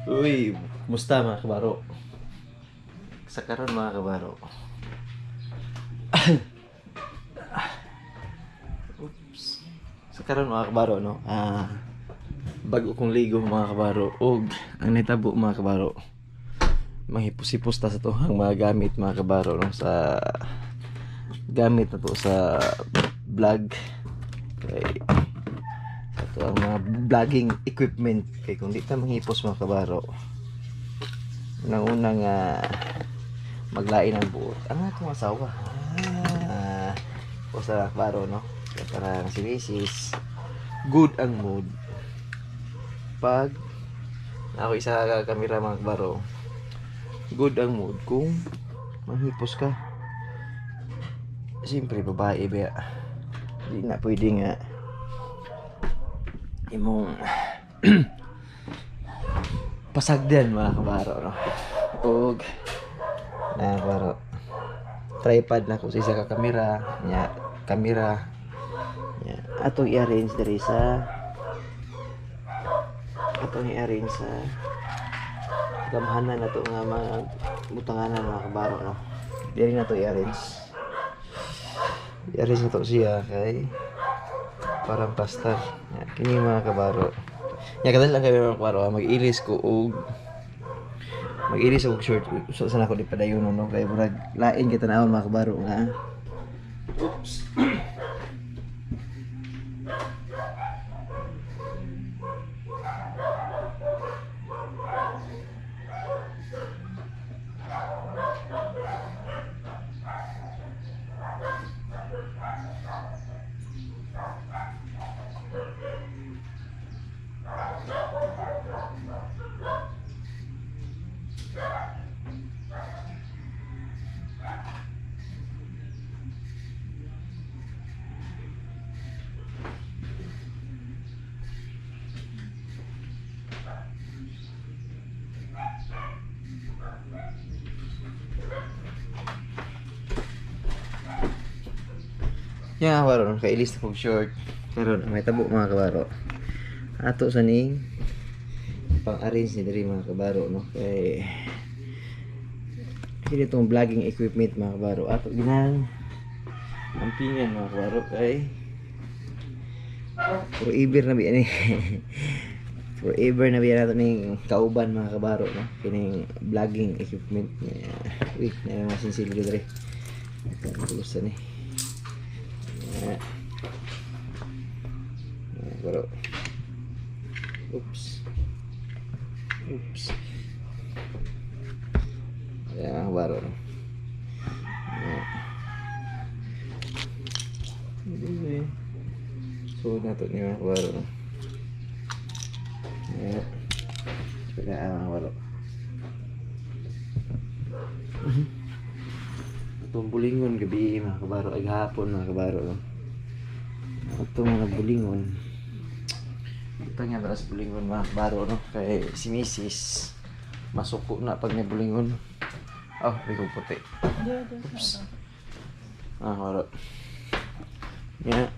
Uy, musta mga kabaro? Sa karon mga kabaro. Oops. Sa karon mga kabaro no. Bago kong ligo mga kabaro og ang nitabo mga kabaro. Manghipos-hipos ta sa tuhang mga gamit mga kabaro no, sa gamit na to sa vlog kay sa to ang mga vlogging equipment kay kung di ta manghipos mga kabaro, unang-unang maglain ang buot ang akong asawa. O sa kabaro no, kaya parang si Mrs. good ang mood pag ako isa ka kamera mga kabaro, good ang mood kung manghipos ka. Siyempre babae ba, di na pwede nga imong pasagdan mga kabaro no. Og na kabaro, tripod na ko sa isa ka kamera nya, kamera nya atong i-arrange diri sa atong i-arrange sa gamhanan nato nga mga butanganan mga kabaro no. Diri na to i-arrange. I-arrange na to siya kay parang pastar. Ya, kini mga kabaro. Ya, kadali lang kayo mga kabaro, mag-ilis ko og mag-ilis og short. So sana ko di padayon no kay murag lain kita tanawon mga kabaro nga. Oops. Ya, kabaro, kailis na kog short. Karon may tabo mga kabaro. Ato sa ning pang-arrange ni diri mga kabaro no kay kini tong vlogging equipment mga kabaro. Ato ginang ampingan mga kabaro kay forever na biya ni. Forever na biya nato ning kauban mga kabaro no kining vlogging equipment niya. Uy, na mga sinsilyo diri. Pulusan ni. Pero oops. Oops. Ayan, baro. So nato ni mga baro. Ayan. Kaya mga baro. Itong bulingon gabi mga kabaro, ay hapon mga kabaro. Itong mga bulingon. Ito nga para sa bulingon mga kabaro no kay si Mrs. masuko na pag may bulingon. Oh, may kong puti. Oops. Ah, kabaro. Nga.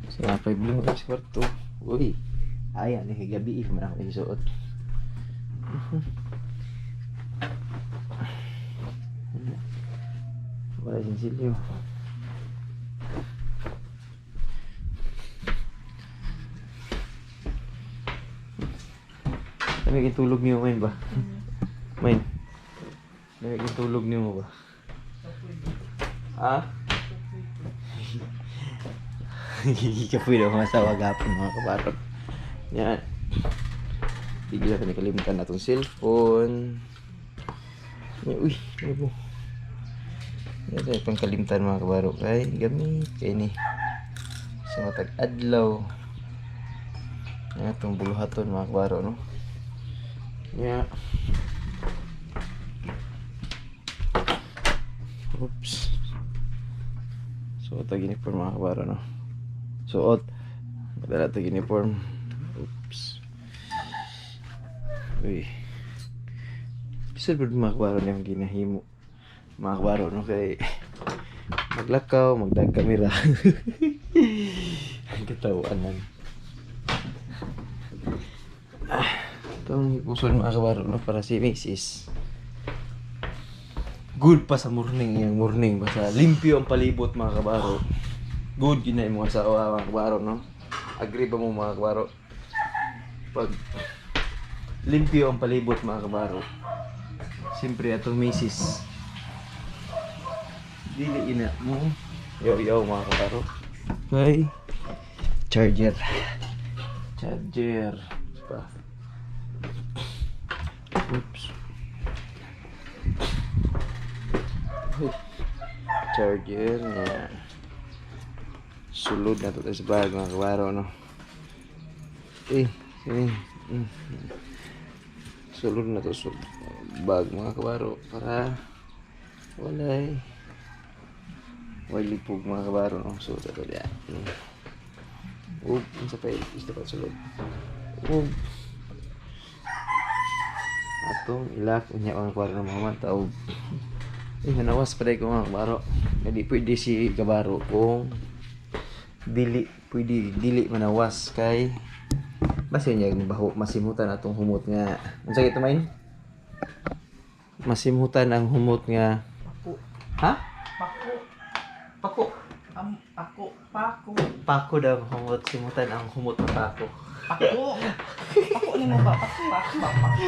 So, napay bulingon sa kwarto. Uy. Ayan, eh, gabi eh, man ako isuot. Wala sinsilyo. Lamig yung tulog niyo ngayon ba? Main. Lamig yung tulog niyo ba? Ha? Kapoy daw mga asawa gapon mga kabarot. Yan. Hindi natin nakalimutan na itong cellphone. Uy, ano po? Yan tayo pang kalimtan mga kabaro. Kay gamit kay ni. Sa matag adlaw. Yan itong buluhaton mga kabaro no. Yeah. Oops. Suot ang uniform mga kabaro no. Suot. Madala ito uniform. Oops. Uy. Bisa ba mga kabaro niyang ginahimo? Mga kabaro no kay maglakaw, magdag kamera. Ang katawanan. Ah. Itong hipuson, mga kabaro, no, para si Mrs. Good pa sa morning, yung morning basta limpyo ang palibot, mga kabaro. Good yun na yung mga asawa, mga kabaro, no? Agree ba mo, mga kabaro? Pag limpyo ang palibot, mga kabaro. Siyempre atong misis. Dili ina mo. Yo yo, mga kabaro. Okay. Charger. Charger. Pa. Oops. Uy. Charger niya. Sulod na to sa bag, mga kabaro, no? Eh, eh. Sulod na to sa bag, mga kabaro, para walay way lipog, mga kabaro, no? So ito diya. Ug unsa pa isda pa sulod. Ug atong ilak unya, mga kabaro, mga mata og eh nanawas pa ko, mga kabaro. Hindi pwede si kabaro kung dili pwede dili manawas kay basta niya baho, masimutan atong humot nga unsa kay tumain, masimutan ang humot nga Pako. Ha? Pako. Pako. Pako. Pako. Pako daw ang humot, simutan ang humot na pako. Pako. Pako ni mo ba? Pako. Pako. Pako.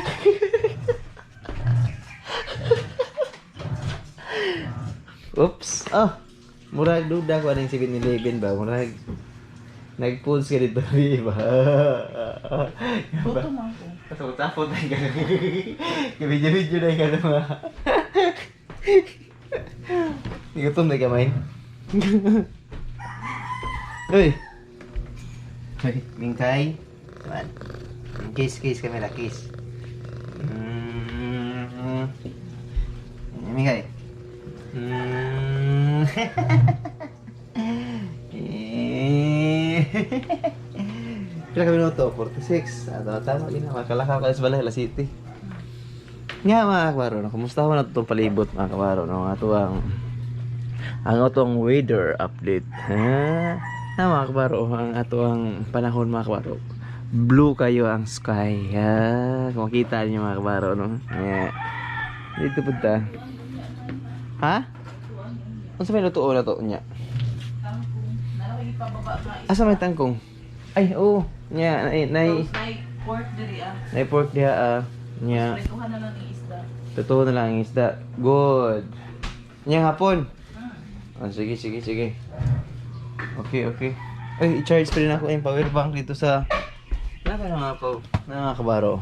Oops. Oh, murag duda ko anong 7-Eleven ba, murag nag-pulse ka dito, di ba? Gutom ako. Tapos na ka. Video-video na ka mga. Gutom na ka, May. Uy! Uy, Mingkay. Naman. Kiss, kiss camera, kiss. Mingkay. Eh. Pila ka minuto? 46. Ato, tama din. Makalakaw ka sa balay, La City. Nga, mga kabaro, no? Kumusta ko na itong palibot, mga kabaro, no? Ato ang atong weather update. Ha? Na, mga kabaro, ang ato ang panahon, mga kabaro. Blue kayo ang sky. Ha? Kung makita niyo, mga kabaro, no? Yeah. Dito punta. Ha? Unsa may lutuon na to niya? Tangkong. Nalaki pababa nga. Asa may tangkong? Ay, oo. Nya, nay, nay, Tapos nay pork diri ah. nay pork diha ah. Nya, Prituhan na lang ang isda. Totoo na lang ang isda. Good. Nya hapon. Ah, sige, sige, sige. Okay. Ay, i-charge pa rin ako yung power bank dito sa. Wala ka na mga po. Na mga kabaro.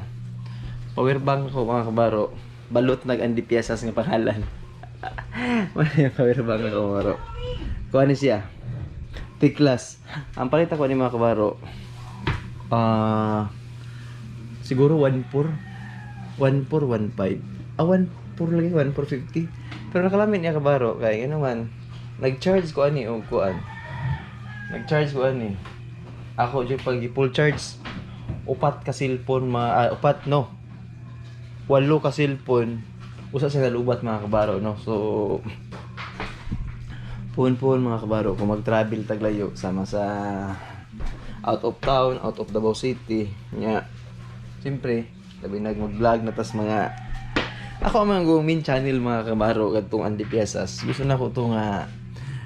Power bank ko, mga kabaro. Balot nag Andy Piesas nga pangalan. Wala yung power bank ako, kabaro. Kuha ni siya. Tiklas. Ang palit ako ni mga kabaro. Ah, siguro 1.4. 1.4, 1.5. Ah, 1.4 lagi, 1.450. Pero nakalamin niya, kabaro. Kaya ano man, nag-charge ko ani og kuan. Nag-charge ko ani. Ako jud pag full charge, upat ka cellphone ma ah, upat no. Walo ka cellphone. Usa sa nalubat, mga kabaro, no. So puhon-puhon, mga kabaro, kung mag-travel taglayo sama sa out of town, out of Davao City. Nya. Siyempre, labi nag mag-vlog na tas mga ako ang mga main channel, mga kabaro, kadtong Andy Piesas. Gusto na ko to nga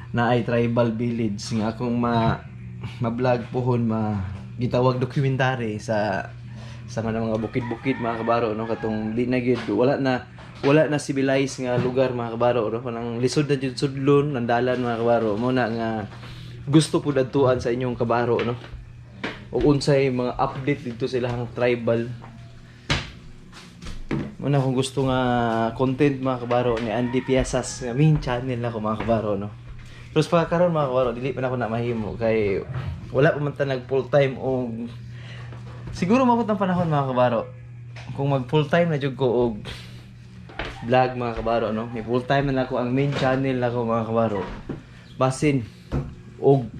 naay tribal village nga akong ma ma-vlog pohon, ma gitawag documentary sa mga bukid-bukid, mga kabaro, no, katong di na gyud wala na civilized nga lugar, mga kabaro, no, kanang lisod na jud sudlon ng dalan, mga kabaro. Mo na nga gusto pud adtuan sa inyong kabaro, no, ug unsay mga update dito sa ilahang tribal. Muna kung gusto nga content, mga kabaro, ni Andy Piasas nga main channel na ko, mga kabaro, no. Pero sa karon, mga kabaro, dili pa na ako na mahimo kay wala pa man ta nag full time og siguro mabot ang panahon, mga kabaro, kung mag full time na jud ko og vlog, mga kabaro, no. May full time na nako ang main channel nako, mga kabaro. Basin og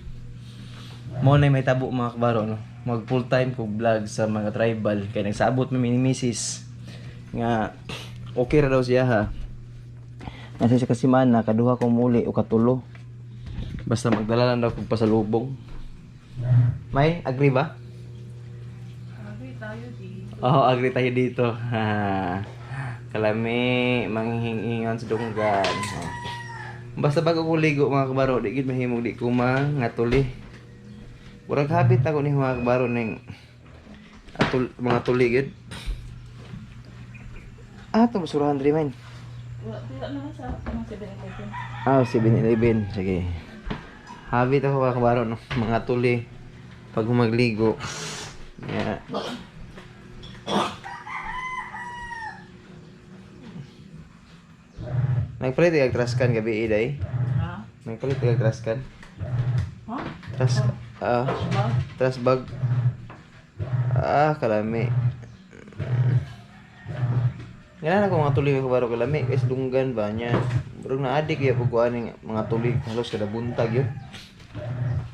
mo na may tabo, mga kabaro, no. Mag full time kog vlog sa mga tribal kay nagsabot man mi ni misis nga okay ra daw siya ha. Nasa siya kasi man kaduha kong muli o katulo. Basta magdala lang daw kog pasalubong. May agree ba? Agree tayo di. Oh, agree tayo dito. Ha. Kalami manghingingon sa dunggan. Oh. Basta bago ko ligo, mga kabaro, di gid mahimong di ko mangatuli. Murag habit ako ni, mga kabaro, ning atul mga tuli gid. Ah, ito basurahan diri man. Wala wala naman sa mga 7-Eleven. Ah, 7-Eleven. Sige. Habit ako, mga kabaro, no? Mga tuli. Pag magligo. Yeah. Nagpalit kag traskan gabi iday. Ha? Nagpalit kag traskan. Ha? Tras ah Ba? Tras bag. Ah, kalami. Nga na ako mga tulig, mga kabaro, kalami kay sa dunggan ba niya. Murag na adik ya pug aning mga tulig halos kada buntag yun.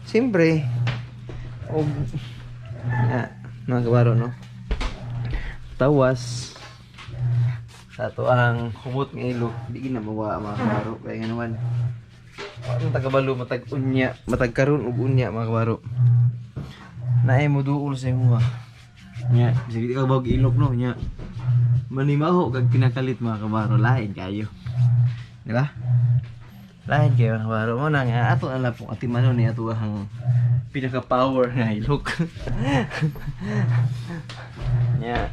Siyempre og nga mga kabaro, no. Tawas sa ato ang humot nga ilok, di gina mawa, mga kabaro, kay nga naman ang tagabalo matag unya, matag karon ug unya, mga kabaro. Naay mo duol sa imo. Nya, bisag di ka bag ilok, no, nya. Manimaho kag kinakalit, mga kabaro, lain kayo. Di ba? Lain kayo, mga kabaro mo na nga ato na lang pong atimano ni ato ang pinaka power nga ilok. Nya.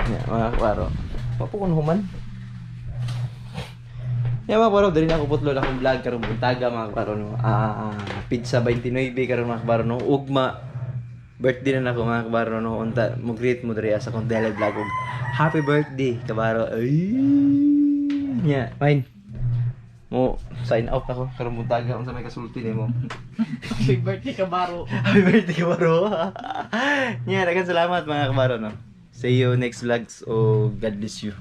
Nya, mga kabaro. Papukon human. Ya, mga kabaro, dali na ako putlod akong vlog karong buntaga, mga kabaro, no. Ah, pizza 29 karon, mga kabaro, no. Ugma birthday na nako, mga kabaro, no. Unta mo greet mo diri sa akong daily vlog og happy birthday, kabaro. Ay. Nya, fine. Mo sign out ako karong buntaga, unsa may kasulti nimo? Happy birthday ka, Baro. Happy birthday, kabaro. Nya, daghang salamat, mga kabaro, no. See you next vlogs o God bless you.